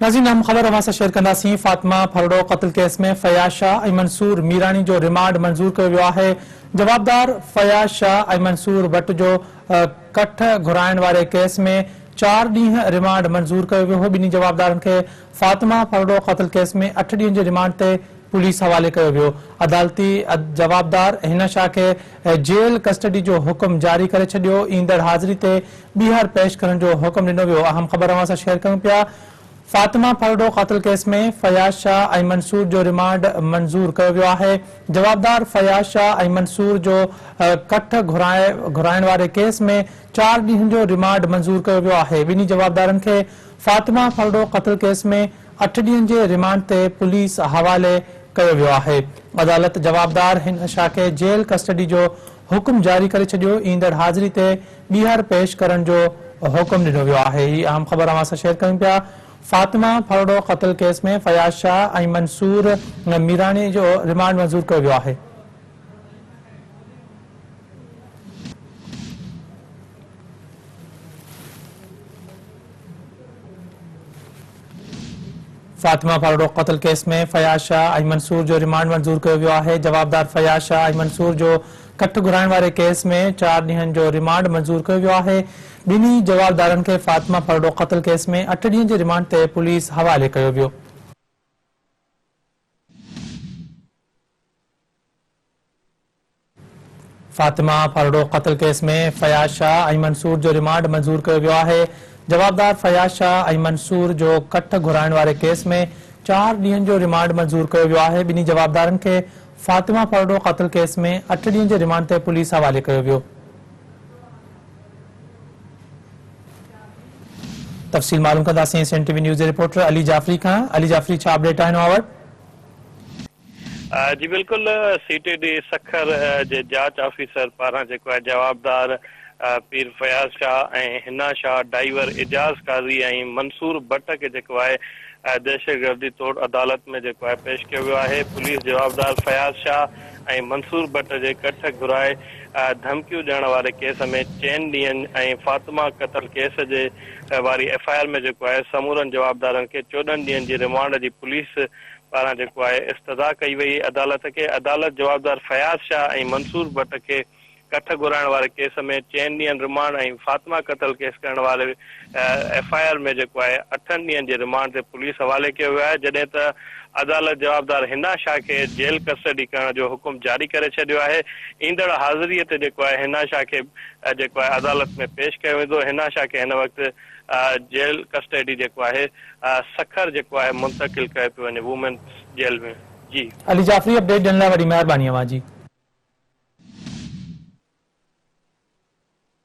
ناظرين اهم خبر اوهان سان شيئر ڪنداسين فاطمه ڦرڙو قتل ڪيس ۾ فياض شاهه ۽ منصور ميراڻي جو رمانڊ منظور ڪيو ويو آهي جوابدار فياض شاهه ۽ منصور بٽ جو ڪٺ گهرائڻ واري ڪيس ۾ چار ڏينهن رمانڊ منظور ڪيو ويو هو ٻنهي جوابدارن کي فاطمه ڦرڙو قتل ڪيس ۾ اٺ ڏينهن جي رمانڊ تي پوليس حوالي ڪيو ويو عدالتي جوابدار حنا شاهه کي جيل ڪسٽڊي جو حڪم جاري ڪري ڇڏيو ايندڙ حاضري تي ٻيهر پيش ڪرڻ جو حڪم ڏنو ويو. اهم خبر اوهان سان شيئر ڪيون پيا فاطمه ڦرڙو قتل ڪيس ۾ فياض شاهه ۽ منصور جو رمانڊ منظور ڪيو ويو آهي. جوابدار فياض شاهه ۽ منصور جو ڪٺ گهرائڻ واري ڪيس ۾ چار ڏينهن جو رمانڊ منظور ڪيو ويو آهي. ٻنهي جوابدارن کي فاطمه ڦرڙو قتل ڪيس ۾ اٺ ڏينهن جي رمانڊ تي پوليس حوالي ڪيو ويو آهي. عدالت جوابدار حنا شاهه کي جيل ڪسٽڊي جو حڪم جاري ڪري ڇڏيو. ايندڙ حاضري تي ٻيهر پيش ڪرڻ جو حڪم ڏنو ويو آهي. هي اهم خبر اوهان سان شيئر ڪيون پيا. فاطمه ڦرڙو قتل ڪيس ۾ فياض شاهه ۽ منصور ميراڻي جو رمانڊ منظور ڪيو ويو آهي. فاطمه ڦرڙو قتل ڪيس ۾ فياض شاهه ۽ منصور جو رمانڊ منظور ڪيو ويو آهي. جوابدار فياض شاهه ۽ منصور جو ڪٺ گهرائڻ واري ڪيس ۾ چار ڏينهن جو رمانڊ منظور ڪيو ويو آهي. ٻنهي جوابدارن کي فاطمه ڦرڙو قتل ڪيس ۾ اٺ ڏينهن جي رمانڊ تي پوليس حوالي ڪيو ويو. فاطمه ڦرڙو قتل ڪيس ۾ فياض شاهه ۽ منصور جو رمانڊ منظور ڪيو ويو آهي. جوابدار فياض شاهه ۽ منصور جو ڪٺ گهرائڻ واري ڪيس ۾ چار ڏينهن جو رمانڊ منظور ڪيو ويو آهي. ٻنهي جوابدارن کي فاطمه ڦرڙو قتل ڪيس ۾ اٺ ڏينهن جي رمانڊ تي پوليس حوالي ڪيو ويو. تفصيل معلوم ڪنداسين سين ٽي وي نيوز جي رپورٽر علي جعفري کان. علي جعفري ڇا اپڊيٽ آهن اوهان وٽ؟ جي بلڪل سي ٽي ڊي سکر جي جاچ آفيسر پاران جيڪو آهي جوابدار پير فياض شاهه ۽ حنا شاهه ڊائيور اعجاز قاضي ۽ منصور بٽ کي جيڪو آهي دهشتگردي توڙ عدالت ۾ جيڪو آهي پيش ڪيو ويو آهي پوليس جوابدار فياض شاهه ۽ منصور بٽ جي ڪٺ گهرائي ڌمڪيون ڏيڻ واري ڪيس ۾ چئن ڏينهن ۽ فاطمه قتل ڪيس جي واري ايف I R ۾ جيڪو آهي سمورن جوابدارن کي 14 ڏينهن جي رمانڊ جي پوليس پاران جيڪو آهي استدعا ڪئي وئي عدالت کي عدالت جوابدار فياض شاهه ۽ منصور بٽ کي ڪٺ گهرائڻ واري ڪيس ۾ چئن ڏينهن رمانڊ ۽ فاطمه قتل ڪيس ڪرڻ واري ايف I R ۾ جيڪو آهي اٺن ڏينهن جي رمانڊ تي پوليس حوالي ڪيو ويو آهي جڏهن ته عدالت جوابدار حنا شاهه کي جيل ڪسٽڊي ڪرڻ جو حڪم جاري ڪري ڇڏيو آهي ايندڙ حاضري تي جيڪو آهي حنا شاهه کي جيڪو آهي عدالت ۾ پيش ڪيو ويندو حنا شاهه کي هن وقت جيل ڪسٽڊي جيڪو آهي سکر جيڪو آهي منتقل ڪيو پيو وڃي وومين جيل ۾ جي. علي جعفري اپڊيٽ ڏيڻ لاء وڏي مهرباني اوهان جي.